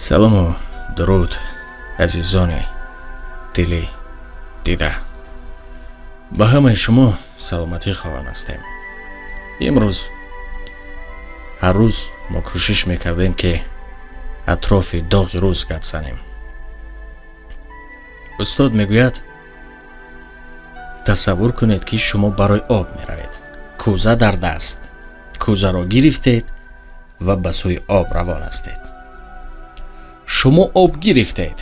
Салому дуруд, азизони дили дида. Ба ҳамаи шумо саломатӣ хоҳон ҳастем. Имрӯз ҳар рӯз мо кӯшиш мекардем, ки атрофи доғи рӯз гап занем. Устод мегӯяд: тасаввур кунед, ки шумо барои об меравед, кӯза дар даст, кӯзаро гирифтед ва ба сӯи об равон ҳастед. Шумо об гирифтед,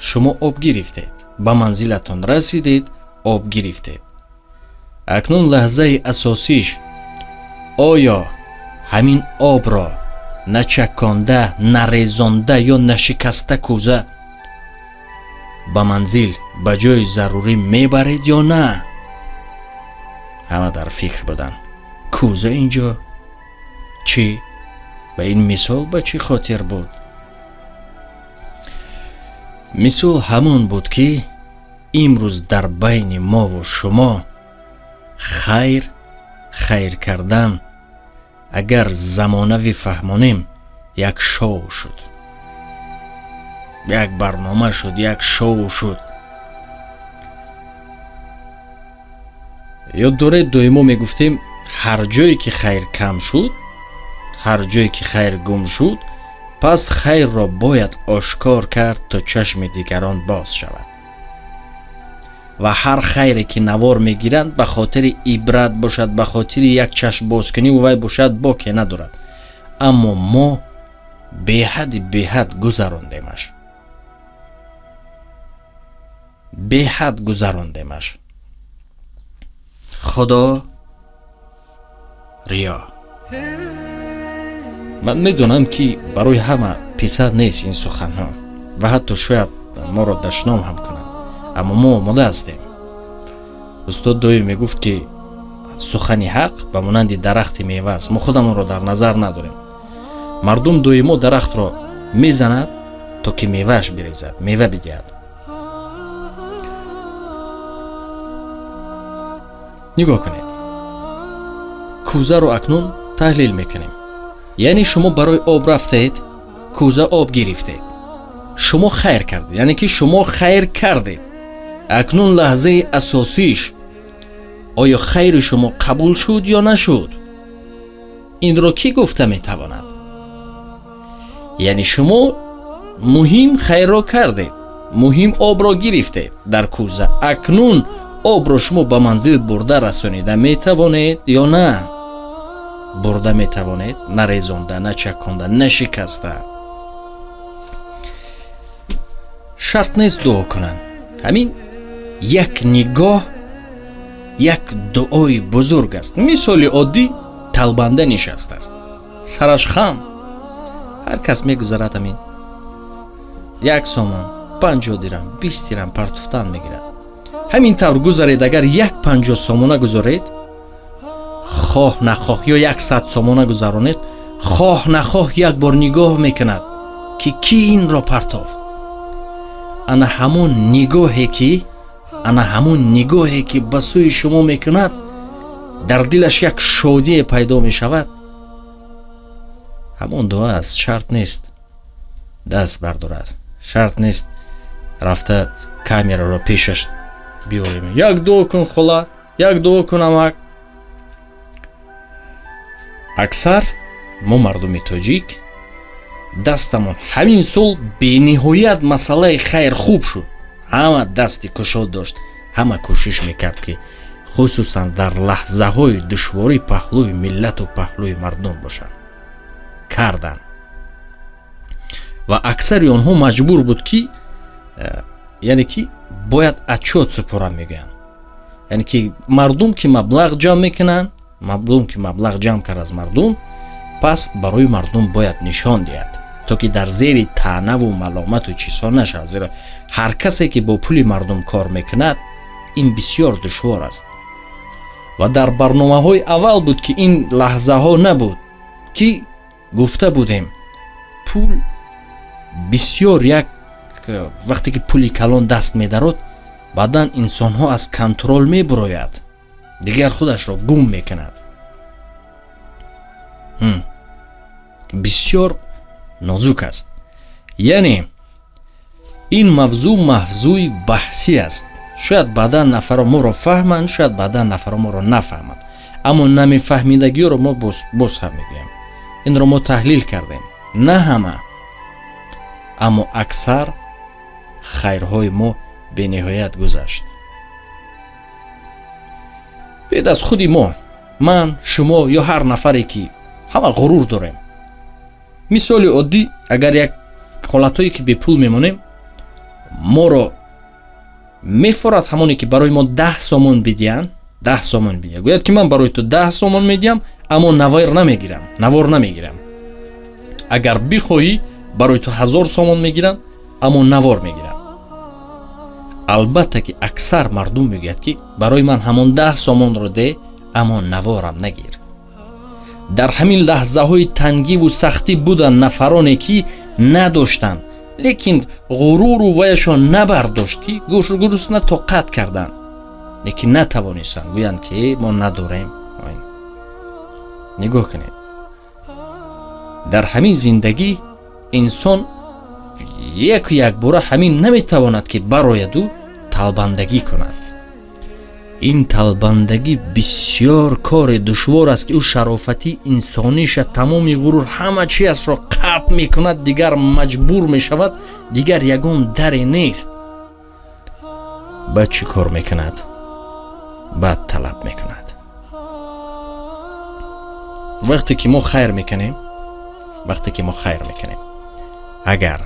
шумо об гирифтед, ба манзилатон расидед, об гирифтед. Акнун лаҳзаи асосиш: оё ҳамин обро начаконда, нарезонда ё нашикаста кӯза ба манзил, ба ҷои зарурӣ мебаред ё на? Ҳама дар фикр буданд. Кӯза инҷо чӣ? Ба ин мисол ба чӣ хотир буд? Мисол ҳамон буд, ки имрӯз дар байни мову шумо хайр, хайр кардан, агар замонавӣ фаҳмонем, як шоу шуд, як барнома шуд, як шоу шуд. Ёд доред, доимо мегуфтем: ҳар ҷое ки хайр кам шуд, ҳар ҷое ки хайр гум шуд, пас хайрро бояд ошкор кард, то чашми дигарон боз шавад. Ва ҳар хайре ки навор мегиранд, ба хотири ибрат бошад, ба хотири як чашмбозкунӣ вай бошад, боке надорад. Аммо мо беҳади беҳад гузарондемаш, беҳад гузарондемаш. Худо риё. Ман медонам, ки барои ҳама писанд нест ин суханҳо ва ҳатто шояд моро дашном ҳам кунанд, аммо мо омода ҳастем. Устод доим мегуфт, ки сухани ҳақ ба монанди дарахти мева аст. Мо худамонро дар назар надорем. Мардум доимо дарахтро мезанад, то ки мевааш бирезад, мева бидиҳад. Нигоҳ кунед, кӯзаро акнун таҳлил мекунем. Яъне шумо барои об рафтед, кӯза об гирифтед, шумо хайр кардед, яъне ки шумо хайр кардед. Акнун лаҳзаи асосиш: оё хайри шумо қабул шуд ё нашуд? Инро кӣ гуфта метавонад? Яъне шумо муҳим хайрро кардед, муҳим обро гирифтед дар кӯза. Акнун обро шумо ба манзил бурда расонида метавонед ё на? Бурда метавонед, нарезонда, начаконда, нашикаста. Шарт нест дуо кунанд. Ҳамин як нигоҳ як дуои бузург аст. Мисоли оддӣ: талбанда нишастааст, сараш хам, ҳар кас мегузарад, ҳамин 1 сомон, 50 дирам, 20 дирам партуфтан мегирад. Ҳамин тавр гузаред, агар як 50 сомона гузоред, хоҳ нахоҳ, ё 100 сомона гузаронед, хоҳ нахоҳ як бор нигоҳ мекунад, ки кӣ инро партофт. Ана ҳамон нигоҳе ки, ана ҳамон нигоҳе ки ба сӯи шумо мекунад, дар дилаш як шодие пайдо мешавад. Ҳамон дуо аст. Шарт нест даст бардорад, шарт нест рафта камераро пешаш биёрем: як дуо кун, хола, як дуо кун, амак. Аксар мо мардуми тоҷик дастамон ҳамин сол бениҳоят масъалаи хайр хуб шуд. Ҳама дасти кушод дошт, ҳама кӯшиш мекард, ки хусусан дар лаҳзаҳои душворӣ паҳлӯи миллату паҳлӯи мардум бошанд. Карданд ва аксари онҳо маҷбур буд, ки яъне ки бояд отчёт супорам мегӯянд. Яъне ки мардум ки маблағ ҷамъ мекунанд, мардум ки маблағ ҷамъ кард аз мардум, пас барои мардум бояд нишон диҳад, то ки дар зери таънаву маломату чизҳо нашавад. Зеро ҳар касе ки бо пули мардум кор мекунад, ин бисёр душвор аст. Ва дар барномаҳои аввал буд, ки ин лаҳзаҳо набуд, ки гуфта будем, пул бисёр як вақте ки пули калон даст медарод, баъдан инсонҳо аз контрол мебурояд, дигар худашро гум мекунад. Бисёр нозук аст. Яъне ин мавзӯъ мавзӯи баҳсӣ аст. Шояд баъдан нафаро моро фаҳманд, шояд баъдан нафаро моро нафаҳманд. Аммо намефаҳмидагиро мо боз ҳам мегӯем. Инро мо таҳлил кардем. На ҳама, аммо аксар хайрҳои мо бениҳоят гузашт. Бед аз худи мо, ман, шумо ё ҳар нафаре ки ҳама ғурур дорем. Мисоли оддӣ, агар як ҳолатҳое ки бепул мемонем, моро мефорад ҳамоне ки барои мо 10 сомон бидиҳанд, 10 сомон бидиҳанд. Гӯяд ки ман барои ту 10 сомон медиҳам, аммо навор намегирам. Агар бихоҳӣ барои ту 1000 сомон мегирам, аммо навор мегирам. Албатта ки аксар мардум мегӯяд ки барои ман ҳамон 10 сомонро де, аммо наворам нагир. Дар ҳамин лаҳзаҳои тангиву сахтӣ буданд нафароне ки надоштанд, лекин ғуруру ваяшон набардошт ки гӯшгурусна тоқат карданд, лекин натавонистанд гӯянд ки мо надорем. Нигоҳ кунед, дар ҳамин зиндагӣ инсон яку якбора ҳамин наметавонад ки барояду талбандагӣ кунад. Ин талбандагӣ бисёр кори душвор аст ки ӯ шарофати инсониша, тамоми ғурур, ҳама чизро қатъ мекунад, дигар маҷбур мешавад, дигар ягон даре нест. Баъд чӣ кор мекунад? Баъд талаб мекунад. Вақте ки мо хайр мекунем, вақте ки мо хайр мекунем, агар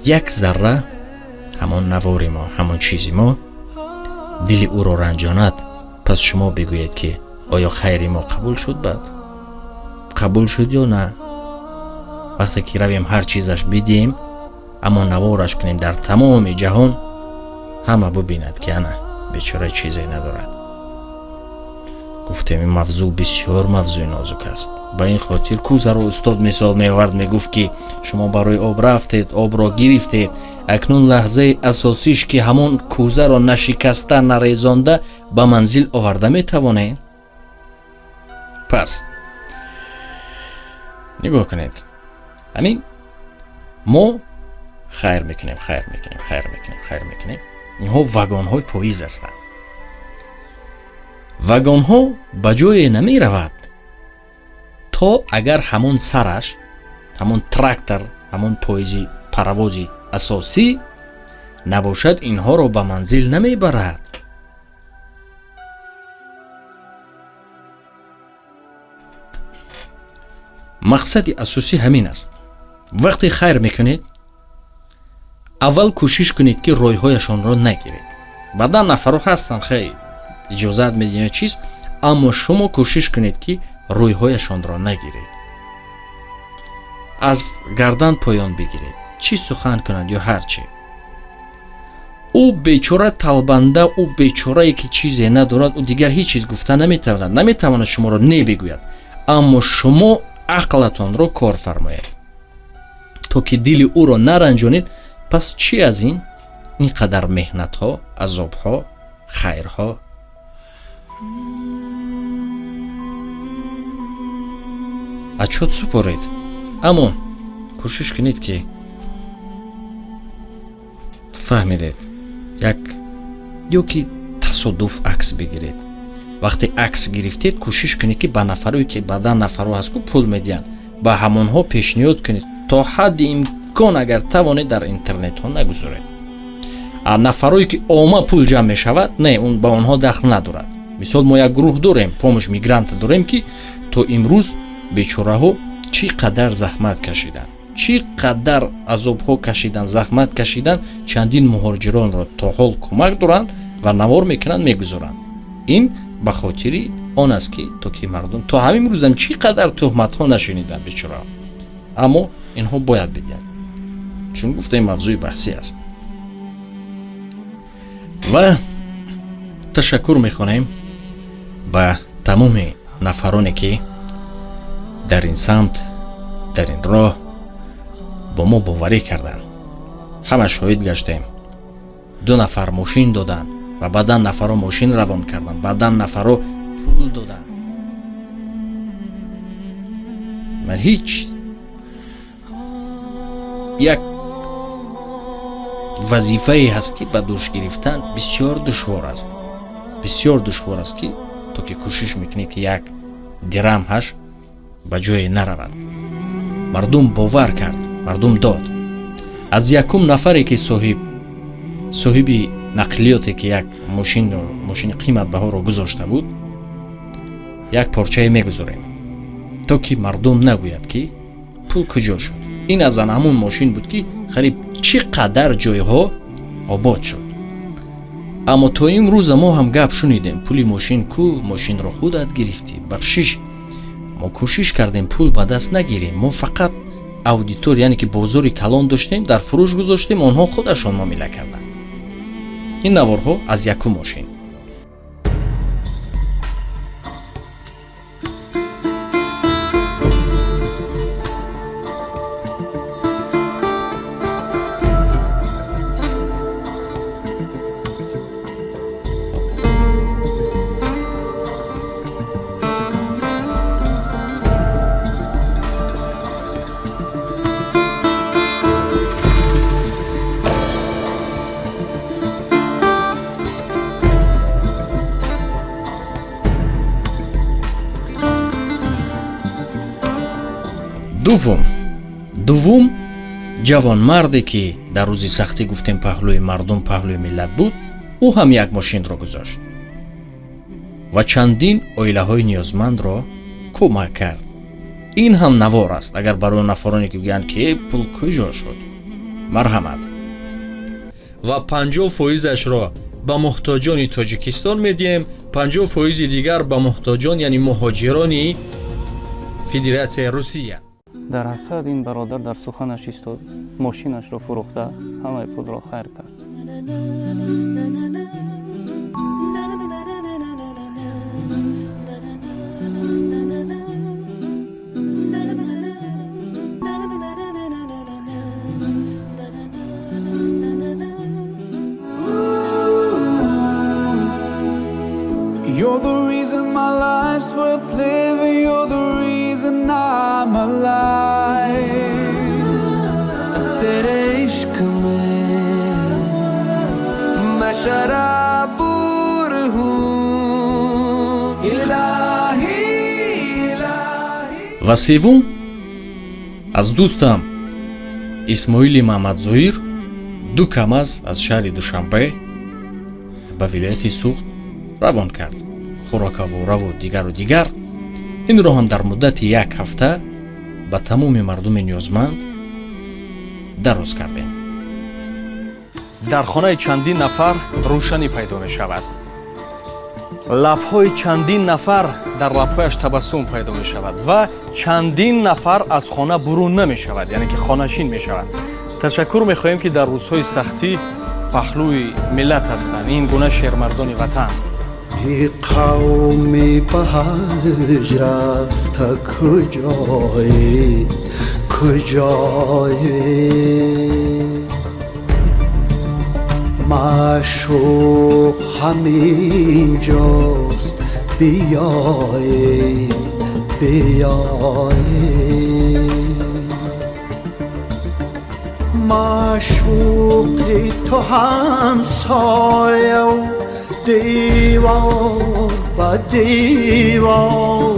як зарра ҳамон навори мо, ҳамон чизи мо дили ӯро ранҷонад, пас шумо бигӯед ки оё хайри мо қабул шуд? Баъд қабул шуд ё на? Вақте ки равем ҳар чизаш бидиҳем, аммо навораш кунем дар тамоми ҷаҳон, ҳама бубинад ки ана бечора чизе надорад. Гуфтем ин мавзӯъ бисёр мавзӯи нозук аст. Ба ин хотир кӯзаро устод мисол меовард, мегуфт ки шумо барои об рафтед, обро гирифтед, акнун лаҳзаи асосиш ки ҳамон кӯзаро нашикаста, нарезонда ба манзил оварда метавонед. Пас нигоҳ кунед, ҳамин мо хайр мекунем, хайр мекунем, хайр мекунем, хайр мекунем. Инҳо вагонҳои поиз ҳастанд. Вагонҳо ба ҷое намеравад то агар ҳамон сараш, ҳамон трактор, ҳамон поизи паровози асосӣ набошад, инҳоро ба манзил намебарад. Мақсади асосӣ ҳамин аст. Вақте хайр мекунед, аввал кӯшиш кунед ки ройҳояшонро нагиред. Баъдан нафарҳо ҳастанд, хай иҷозат медиҳанд чиз, аммо шумо кӯшиш кунед ки рӯйҳояшонро нагиред, аз гардан поён бигиред, чӣ сухан кунанд ё ҳар чӣ. Ӯ бечора талбанда, ӯ бечорае ки чизе надорад, ӯ дигар ҳеҷ чиз гуфта наметавонад, наметавонад шуморо не бигӯяд, аммо шумо ақлатонро кор фармоед то ки дили ӯро наранҷонед. Пас чӣ аз ин қадар меҳнатҳо, азобҳо, хайрҳо? Отчёт супоред, аммо кӯшиш кунед ки фаҳмидед, як ё ки тасодуф акс бигиред. Вақте акс гирифтед, кӯшиш кунед ки ба нафарое ки баъдан нафарҳо ҳаст ку пул медиҳанд, ба ҳамонҳо пешниҳод кунед то ҳадди имкон, агар тавонед дар интернетҳо нагузоред. Нафарое ки ома пул ҷамъ мешавад, не, он ба онҳо дахл надорад. Мисол, мо як гурӯҳ дорем, помощь мигранта дорем, ки то имрӯз бечораҳо чӣ қадар заҳмат кашиданд, чӣ қадар азобҳо кашиданд, заҳмат кашиданд, чандин муҳоҷиронро то ҳол кӯмак доранд ва навор мекунанд, мегузоранд. Ин ба хотири он аст ки то ки мардум то ҳамин рӯзам чӣ қадар туҳматҳо нашуниданд бечораҳо, аммо инҳо бояд бидиҳанд, чун гуфтаи мавзӯи баҳсӣ аст. Ва ташаккур мехонем ба тамоми нафароне ки дар ин самт, дар ин роҳ бо мо боварӣ карданд. Ҳама шоҳид гаштем. 2 нафар мошин доданд ва баъдан нафарҳо мошин равон карданд, баъдан нафарҳо пул доданд. Ман ҳеҷ Як вазифае ҳаст, ки ба дӯш гирифтан бисёр душвор аст. Бисёр душвор аст, ки то ки кӯшиш мекунӣ, ки як дирам ҳаш ба ҷое наравад. Мардум бовар кард, мардум дод. Аз якум нафаре, ки соҳиби нақлиёте, ки як мошини қиматбаҳоро гузошта буд, як порчае мегузорем, то ки мардум нагӯяд, ки пул куҷо шуд. Ин аз ан ҳамун мошин буд, ки қариб чӣ қадар ҷойҳо обод шуд. Аммо то имрӯза мо ҳам гап шунидем: пули мошин ку, мошинро худат гирифтӣ. Бахшиш, мо кӯшиш кардем, пул ба даст нагирем. Мо фақат аудитория, яъне ки бозори калон доштем, дар фурӯш гузоштем, онҳо худашон муомила карданд. Ин наворҳо аз якум мошин. Дуввум ҷавонмарде, ки дар рӯзи сахтӣ гуфтем паҳлӯи мардум, паҳлӯи миллат буд, ӯ ҳам як мошинро гузошт ва чандин оилаҳои ниёзмандро кӯмак кард. Ин ҳам навор аст, агар барои нафароне, ки гӯянд, ки пул куҷо шуд, марҳамат. Ва 50 фоизашро ба муҳтоҷони Тоҷикистон медиҳем, 50 фоизи дигар ба муҳтоҷон, яъне муҳоҷирони Федератсияи Русия. Дар ҳақиқат, ин бародар дар суханаш истод, мошинашро фурӯхта, ҳамаи пулро хайр кард. You're the reason my life's worth living. You're the reason I'm alive. तेरे इश्क में मैं शराबूर हूँ, इलाही, इलाही। Ва севум аз дӯстам Исмоили Маҳмадзоир ду КамАЗ аз шаҳри Душанбе ба вилояти Суғд равон кард, хӯрокавораву дигару дигар. Инро ҳам дар муддати як ҳафта ба тамоми мардуми ниёзманд дароз кардем. Дар хонаи чандин нафар рӯшанӣ пайдо мешавад, лабҳои чандин нафар, дар лабҳояш табассум пайдо мешавад ва чандин нафар аз хона бурун намешавад, яъне ки хонашин мешавад. Ташаккур мехоҳем, ки дар рӯзҳои сахтӣ паҳлӯи миллат ҳастанд ин гуна шермардони ватан. Қавми ба ҳаҷ рафта куҷое, куҷое? Маъшуқ ҳамин ҷост, биёед, биёед. Маъшуқи ту ҳамсояв, девор ба девор,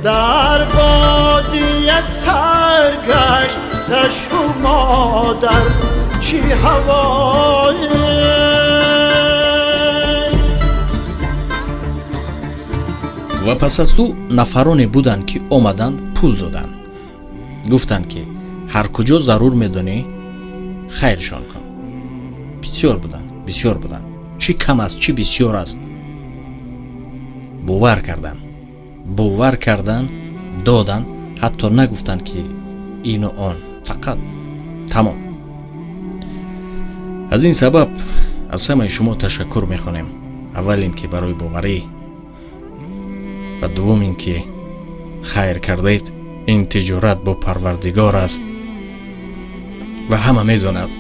дар бодия саргашта, шумо дар чӣ ҳавое? Ва пас аз ӯ нафароне буданд, ки омаданд, пул доданд, гуфтанд, ки ҳар куҷо зарур медонӣ, хайршон кун. Бисёр буданд, бисёр буданд, чӣ кам аст, чӣ бисёр аст. Бовар карданд, бовар карданд, доданд, ҳатто нагуфтанд, ки ину он, фақат тамом. Аз ин сабаб аз ҳамаи шумо ташаккур мехонем: аввал ин ки барои боварӣ ва дуввум ин ки хайр кардед. Ин тиҷорат бо Парвардигор аст ва ҳама медонад,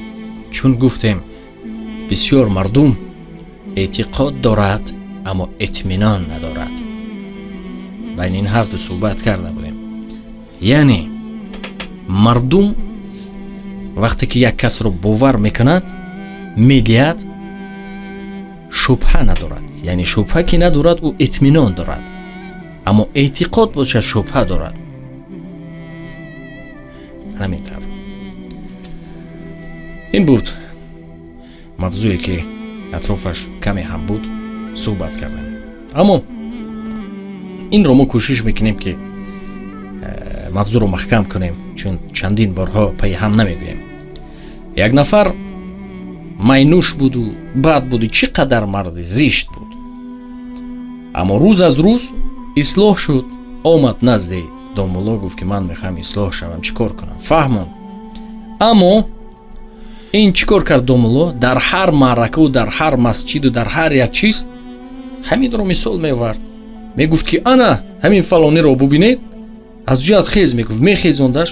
чун гуфтем, бисёр мардум эътиқод дорад, аммо итминон надорад. Байни ин ҳарду суҳбат карда будем, яъне мардум Вақте ки як касро бовар мекунад, медиҳад, шубҳа надорад. Яъне шубҳа ки надорад, ӯ итминон дорад. Аммо эътиқод бошад, шубҳа дорад. Ҳамин тавр. Ин буд мавзӯе ки атрофаш каме ҳам буд суҳбат кардем. Аммо инро мо кӯшиш мекунем ки мавзӯъро маҳкам кунем, чун чандин борҳо пайи ҳам намегӯем. Як нафар майнӯш буду бад буду чӣ қадар марди зишт буд. Аммо рӯз аз рӯз ислоҳ шуд. Омад назди домулло, гуфт ки ман мехоҳам ислоҳ шавам, чӣ кор кунам? Фаҳмон. Аммо ин чӣ кор кард домулло? Дар ҳар маъракаву дар ҳар масҷиду дар ҳар як чиз ҳаминро мисол меовард. Мегуфт ки ана ҳамин фалониро бубинед, аз ҷиҳат хез мегуфт, мехезондаш,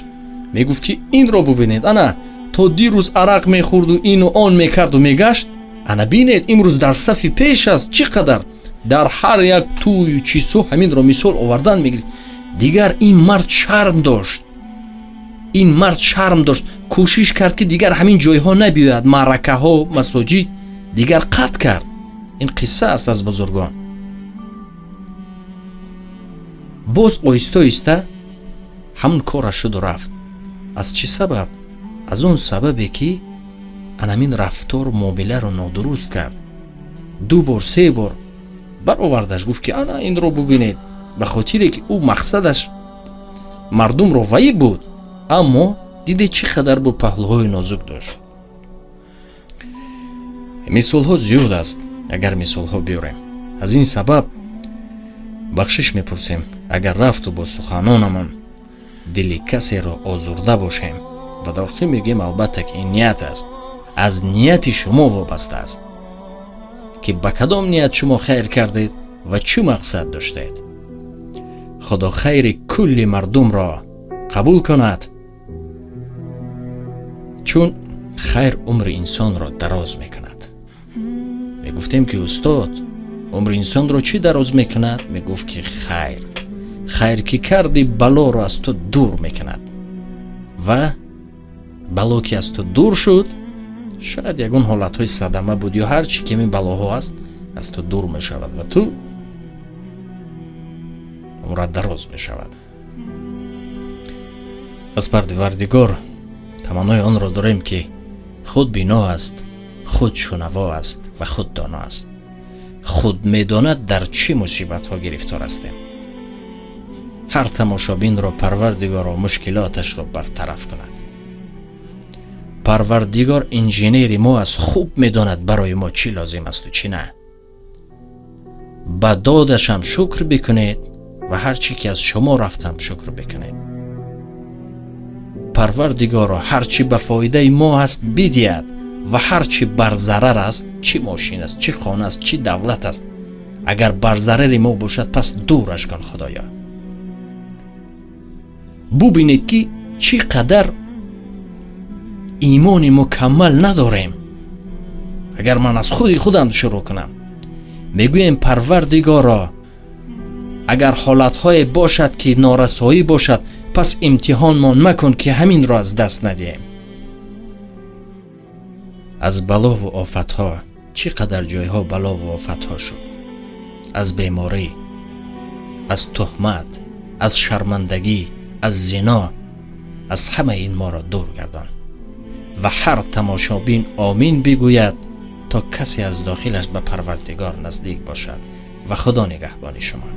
мегуфт ки инро бубинед, ана то дирӯз арақ мехӯрду ину он мекарду мегашт, ана бинед имрӯз дар сафи пеш аст. Чӣ қадар дар ҳар як тӯю чизҳо ҳаминро мисол овардан мегирифт. Дигар ин мард шарм дошт, ин мард шарм дошт, кӯшиш кард ки дигар ҳамин ҷойҳо набиёяд, маъракаҳо, масоҷид дигар қатъ кард. Ин қисса аст аз бузургон. Боз оҳиста оҳиста ҳамон кораш шуду рафт. Аз чӣ сабаб? Аз он сабабе ки анамин рафтору муомиларо нодуруст кард. 2 бор, 3 бор баровардаш, гуфт ки ана инро бубинед, ба хотире ки ӯ мақсадаш мардумро ваӣ буд, аммо диде чӣ қадар бо паҳлӯҳои нозук дошт. Мисолҳо зиёд аст, агар мисолҳо биёрем. Аз ин сабаб бахшиш мепурсем, агар рафту бо суханонамон дили касеро озурда бошем. Ва дар охир мегӯем албатта ки ин ният аст, аз нияти шумо вобаста аст ки ба кадом ният шумо хайр кардед ва чӣ мақсад доштед. Худо хайри кулли мардумро қабул кунад, чун хайр умри инсонро дароз мекунад. Мегуфтем ки устод, умри инсонро чӣ дароз мекунад? Мегуфт ки хайр. Хайр ки карди, балоро аз ту дур мекунад ва бало ки аз ту дур шуд, шояд ягон ҳолатҳои садама буд ё ҳар чӣ ки ин балоҳо аст, аз ту дур мешавад ва ту умрат дароз мешавад. Аз Парвардигор таманнои онро дорем ки худ бино аст, худ шунаво аст ва худ доно аст. Худ медонад дар чӣ мусибатҳо гирифтор ҳастем. Ҳар тамошобинро Парвардигоро мушкилоташро бартараф кунад. Парвардигор инженери мо аст, хуб медонад барои мо чӣ лозим асту чӣ на. Ба додашам шукр бикунед ва ҳар чӣ ки аз шумо рафтам шукр бикунед. Парвардигоро ҳар чӣ ба фоидаи мо аст бидиҳад ва ҳар чӣ бар зарар аст, чӣ мошин аст, чӣ хона аст, чӣ давлат аст, агар бар зарари мо бошад, пас дураш кун Худоё. Бубинед ки чӣ қадар имони мукаммал надорем. Агар ман аз худи худам шурӯъ кунам, мегӯем Парвардигоро, агар ҳолатҳое бошад ки норасоӣ бошад, пас имтиҳонмон макун ки ҳаминро аз даст надиҳем. Аз балову офатҳо чӣ қадар ҷойҳо балову офатҳо шуд. Аз беморӣ, аз туҳмат, аз шармандагӣ, аз зино, аз ҳамаи ин моро дур гардон. Ва ҳар тамошобин омин бигӯяд то касе аз дохилаш ба Парвардигор наздик бошад. Ва Худо нигаҳбони шумо.